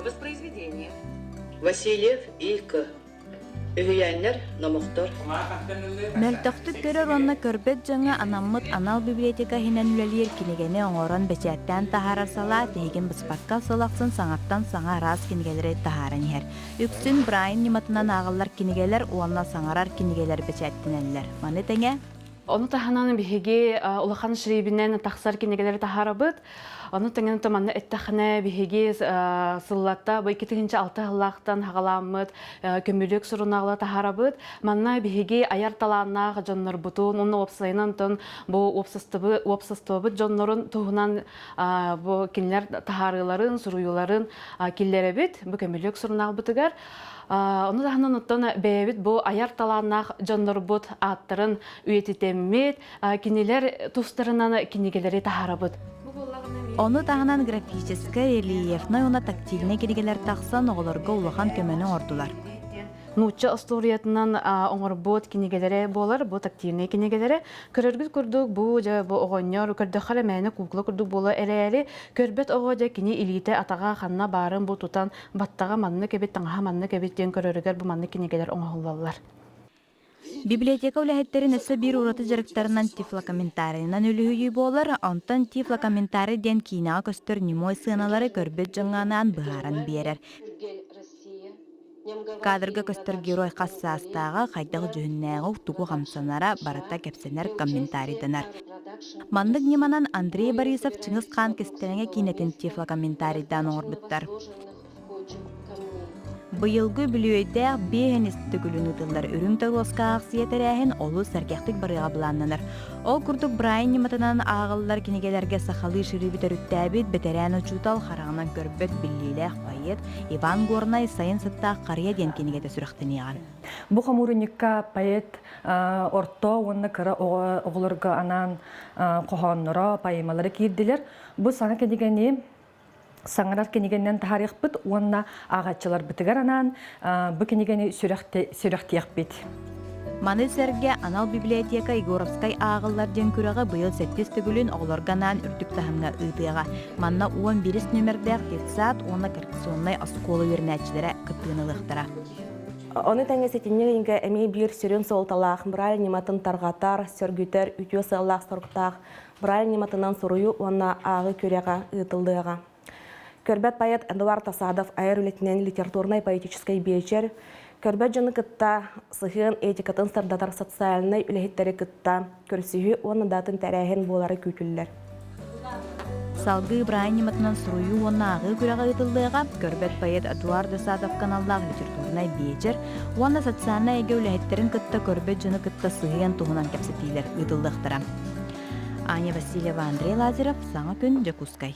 Воспроизведение. Васильев И.К. Үһүйээннэр, номохтор. Мөлтөхтүк көрөр уонна көрбөт дьоҥҥо анаммыт анал библиотека иһинэн үлэлиир кинигэни оҥорон бэчээттээн таһаарар салаа тиһигин быспакка сыл ахсын саҥаттан саҥа араас кинигэлэри таһааран иһэр. Үксүн Брайан ньыматынан ааҕыллар кинигэлэр уонна саҥарар кинигэлэр бэчээттэнэллэр. Маны тэҥэ Ону таһынан биһиги улахан шрибинэн тахсар кинигэлэри таһаарабыт. Ону тэҥэ манна эттэххинэ биһиги сыллатта бу 2006 сыллаахтан хаҕаламмыт көмүлүк сурунаалы таһаарабыт. Манна биһиги айар талааннаах дьоннорбутун уонна уопсайынан тон бу уопсастыбабыт дьоннорун туһунан бу кинилэр таһаарыыларын, суруйууларын киллэрэбит бу көмүлүк сурунаалбытыгар. Ону таһынан оттон бэйэбит бу айар талааннаах дьоннорбут ааттарын үйэтитэммит, кинилэр тустарынан кинигэлэри таһаарабыт. Ону таһынан графическай, рельефнай уонна тактильнай кинигэлэр тахсан оҕолорго улахан көмөнү оҥордулар. Нуучча остуоруйатынан оҥорбут кинигэлэрэ буолар, бу тактильнай кинигэлэрэ. Көрөргүт курдук, бу дьэ бу оҕонньор көрдөххө эрэ мээнэ куукула курдук буола эрээри, көрбөт оҕо дьэ кини илиитэ атаҕа ханна баарын бу тутан баттаҕа маннык эбит, таҥаһа маннык эбит диэн көрөрүгэр бу маннык кинигэлэр оҥоһуллаллар. Библиотека үлэһиттэрин өссө биир ураты дьарыктарынан тифлокомментарийынан үлүһүйүү буолар, онтон тифлокомментарий диэн киинэҕэ көстөр немой сыаналары көрбүт дьоҥҥо анаан быһааран биэрэр. Кадрга көстөр герой хас саастааҕа, хайдах дьүһүннээҕи, тугу хамсанара барыта кэпсэнэр комментарийданар. Маннык ньыманан Андрей Борисов Чыҥыс Хаан кистэлэҥэ киинэтин тифлокомментарийдаан оҥорбуттар. Быйылгы үбүлүөйдээх биэһинис төгүлүн ыытыллар Үрүҥ торуоска аахсыйа тэрээһин олус сэргэхтик барыаҕа былааннанар. Ол курдук Брайан ньыматынан ааҕыллар кинигэлэргэ сахалыы шириби төрүттээбит бэтэрээн учуутал хараҕынан көрбөт биллиилээх поэт Иван Горнай «Сайын сыттаах харыйа» диэн кинигэтэ сүрэхтэниэҕэ. Бу хомуурунньукка поэт орто уонна кыра оҕолорго анаан хоһоонноро, поэмалара киирдилэр. Бу саҥа кинигэни саҥарар кинигэннэн таһаарыахпыт уонна ааҕааччыларбытыгар анаан бу кинигэни сүрэхтиэхпит. Маны сэргэ анал библиотека Егоровскай ааҕыллар диэн күрэҕи быйыл сэттис төгүлүн оҕолорго анаан үрдүк таһымҥа ыытыаҕа. Манна 11 нүөмэрдээх детсад уонна коррекционнай оскуола үөрэнээччилэрэ кыттыыны ылыахтара. Ону тэҥэ сэтинньи ыйга эмиэ биир сүрүн суолталаах Брайль ньыматын тарҕатар, сөргүтэр үтүө сыаллаах-соруктаах Брайль ньыматынан суруйуу уонна ааҕыы күрэҕэ ыытыллыаҕа. Көрбөт поэт Эдуард Асадов айар үлэтинэн литературнай-поэтическай биэчэр, көрбөт дьону кытта сыһыан этикатын сырдатар социальнай үлэһиттэри кытта көрсүһүү уонна датын тэрээһин буолара күүтүллэр. Салгыы Брайан ньыматынан суруйуу уонна ааҕыы күрэҕэ ыытыллыаҕа, көрбөт поэт Эдуард Асадов каналлаах литературнай биэчэр уонна социальнай эйгэ үлэһиттэрин кытта көрбөт дьону кытта сыһыан туһунан кэпсэтиилэр ыытыллыахтара. Аня Васильева, Андрей Лазарев, Саҥа күн, Дьокуускай.